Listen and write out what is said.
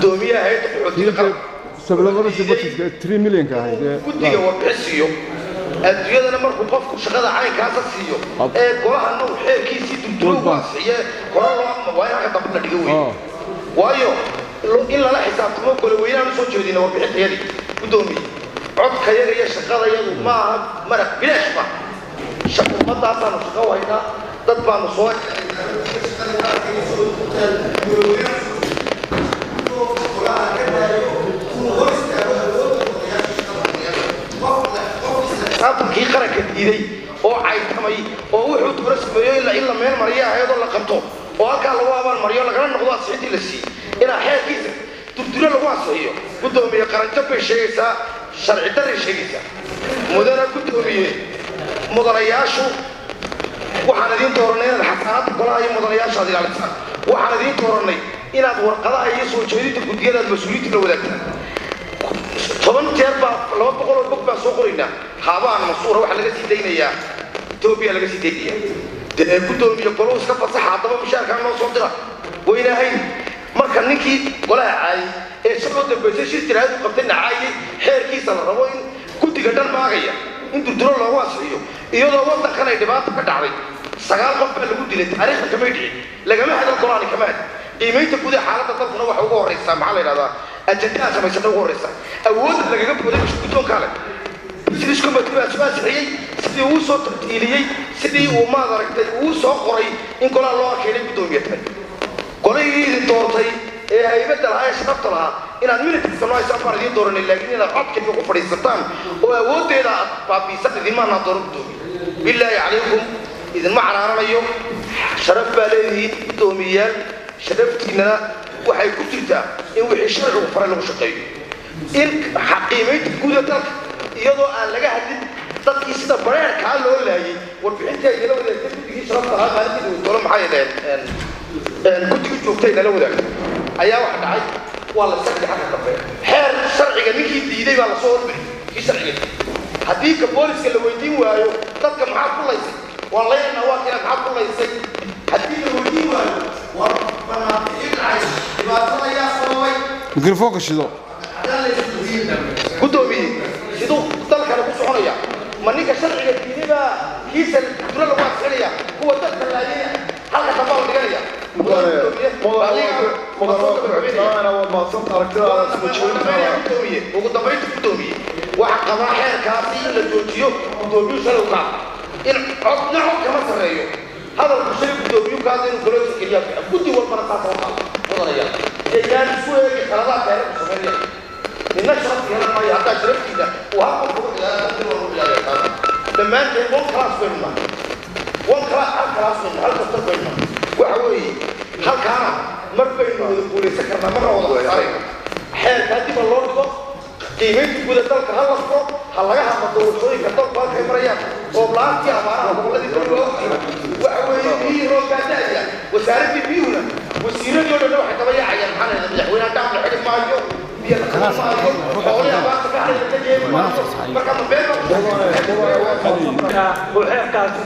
Guddoomiyaha hay'adda qaxootiga qaranka Supplementary budgetka 3 millionka ahayd ee guddiga warbixin siiyo. Adduunyadana markuu qofku shaqada caynkaasa siiyo ee golahana uu xeerkiisii durduro World Bank. Ansixiye hore loo waa in halka dambe la dhigo wey, waayo in lala xisaabtamo gole weynaan usoo jeedina warbixintayadii. Guddoomiye, codkayaga iyo shaqadayadu maaha maraq bilaash ma ummadaasaanu shaqo u haynaa, dad baanu soo xisaabtankii qaranka diiday oo caytamay oo wuxuu dura sameeyo in la meel mariyo ahaydoo la qabto oo halkaa lagu abaal mariyo, lagala noqdo ansixintii la siiyey, inaa xeerkiisa durduro lagu ansixiyo. Guddoomiye, qaranjab bay sheegaysaa, sharci darray sheegaysaa. Mudana guddoomiye, mudanayaashu, waxaan idiin dooranay inaad xasaanadda golaha iyo mudanayaasha aad ilaalisaan. Waxaan idiin dooranay inaad warqadaha iyo soo jeedinta guddiyada aad mas-uuliyiinta la wadaagtaan. 10 jeer baa 200 oo bog baan soo qoraynaa, haabaan masuura waxaa laga sii daynayaa Etoobiya laga sii daynayaa. Dee guddoomiye, goluhu iska fasaxa haddaba, mushaarkaan noo soo dira waynahayn. Marka ninkii golaha caayay ee shaloo dambaysay shir jiraayadu qabtayna caayay, xeerkiisa la rabo in guddiga dhan maagaya in durduro loogu ansixiyo, iyadoo waddankan ay dhibaato ka dhacday, 9 qof baa lagu dilay, taariikhda kamay dhicin, lagama hadal, golaani kama hadal. Qiimaynta guud ee xaaladda dalkuna waxa ugu horreysaa, maxaa la yidhahdaa, ajandaha samaysana ugu horreysa. Awoodda lagaga booday guddoonkaa leh business committee baa soo ansixiyey, sidii uu soo tartiiliyey, sidii uu maad aragtay uu soo qoray in golaha loo arkeenay. Guddoomiye tahay golihii idin doortay ee haybadda lahaa ee sharafta lahaa inaad minutkiisa noo haysaan baan idiin dooranay, laakiin inaad codkayga ku fadhiisataan oo awooddeeda aad baabiisaan idinmaanaa dooran. Guddoomiye, bilaahi calaykum, idinma canaananayo, sharaf baa leedihiin guddoomiyeyaal. Sharaftiinnana waxay ku jirtaa in wixii sharcigu faray lagu shaqeeyo, in qiimaynta guud ee dalka iyadoo aan laga hadlin dadkii sida bareerkaa loo laayay. Warbixintii ay nala wadaagtay guddigii sharafta lahaa maalintii dowladdoole, maxay dhaheen, guddigii joogtay nala wadaagtay ayaa waxa dhacay waa la sharci xagga dambe. Xeer sharciga ninkii diiday baa lasoo hormariyey kii sharciga diiday. Haddii ka booliska la weydiin waayo dadka maxaad ku laysay, waa laynaa, waa kina maxaad ku laysay, haddii la weydiin waayo waa banaanbixii dhacay dhibaatada ayaa sababay. Mikrofoonka shido. Guddoomiye, siduu dalkana ku soconaya? Ma ninka sharciga diiday baa kiisa dura lagu ansixinaya, kuwa dadka laayayna halka dambaa la dhiganaya? Guddoomiye, ugu dambaynta guddoomiye, waxa qabaa xeerkaasi in la joojiyo. Guddoomiyuhu shalay u kaada in codna cod kama sarreeyo, hadalku shalay guddoomiyuhu kaada inuu kaloo geliyaa fiican, guddi walbana saasa u qaada. Mudanaya yayaan isku eegi khaladaadka heerku samaynaya, nina sharaf yeelan maayo haddaa sharaftiisa uu hal qof ugu ciyaara, dadkii waa lagu ciyaaraya. Taas dhammaanteen one class baynu nahay, one class, hal class baynu, hal kaftar baynu nahay. Waxa weeye halkaana mar baynu wada guulaysan karnaa, marna wada khasaarayna. Xeerka haddii ba loo dhigo qiimaynta guud ee dalka ha la furo, ha laga hadlo doorashooyinka dalku halkay marayaan, roob la-aantii, abaaraha gobolladii dalku waa ogtihiin. Waxa weeye biyihii roobkaa da'aya, wasaaraddii biyuhuna wasiiradii oo dhan waxay daba yaacayaan, maxaa la yidhahdaa, madaxweynaha dhaam la xidhi maayo, biyo la qaban maayo, xoolihii abaarta ka hadhay la yeeli maayo. Marka ma been baa oo xeerkaasi